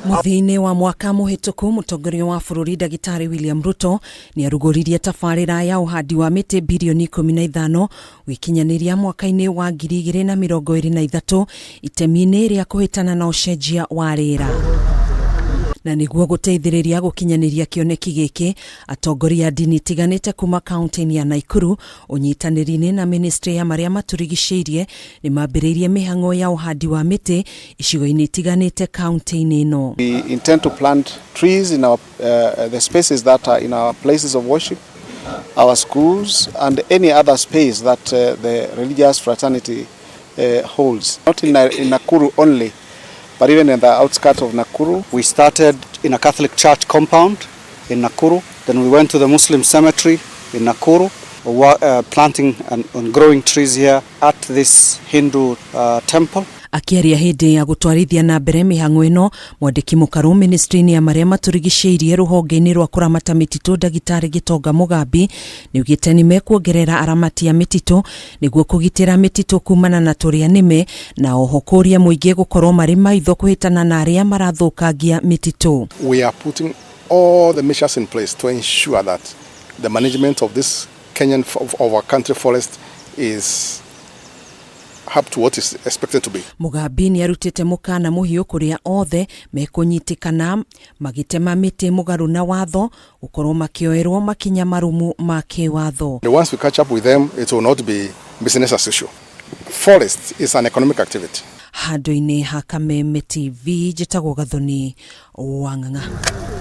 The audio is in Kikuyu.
Mũthia-inĩ wa mwaka mũhĩtũku, mũtongoria wa bũrũri Ndagĩtarĩ William Ruto nĩ arugũririe tabarĩra ya ũhandi wa mĩtĩ birioni 15 gũgĩkinyanĩria mwaka-inĩ wa 2023 itemi-inĩ rĩa kũhĩtana na ũcenjia wa rĩera. Na nĩguo gũteithĩrĩria gũkinyanĩria kĩoneki gĩkĩ, atongoria a ndini itiganĩte kuma kaunti-inĩ ya Naikuru ũnyitanĩri-inĩ na ministry ya marĩa matũrigicĩirie nĩ mambĩrĩirie mĩhang'o ya ũhandi wa mĩtĩ icigo-inĩ itiganĩte kaunti-inĩ ĩno. We intend to plant trees in our, the spaces that are in our places of worship, our schools, and any other space that the religious fraternity holds. Not in Nakuru only, but even in the outskirts of Nakuru. We started in a Catholic church compound in Nakuru. Then we went to the Muslim cemetery in Nakuru, planting and growing trees here at this Hindu temple. Akĩaria hĩndĩ ya gũtwarithia na mbere mĩhang'o ĩno, mwandĩki mũkarũ ministry-inĩ ya marĩa matũrigicĩirie rũhonge-inĩ rwa kũramata mĩtitũ Ndagĩtarĩ Gĩtonga Mũgambi nĩaugĩte nĩ mekuongerera aramati a mĩtitũ nĩguo kũgitĩra mĩtitũ kumana na tũrĩa nĩme na oho kũria mũingĩ gũkorwo marĩ maitho kũhĩtana na arĩa marathũkangia mĩtitũ. We are putting all the measures in place to ensure that the management of this Kenyan of our country forest is up to what is expected to be. Mugambi nĩ arutĩte mũkana mũhiũ kũrĩa othe mekũnyitĩkana magĩtema mĩtĩ mũgarũ na watho gũkorwo makĩoerwo makinya marũmu ma kĩwatho. Once we catch up with them, it will not be business as usual. Forest is an economic activity. Handũ-inĩ ha Kameme TV, njĩtagwo Gathoni Wang'ang'a.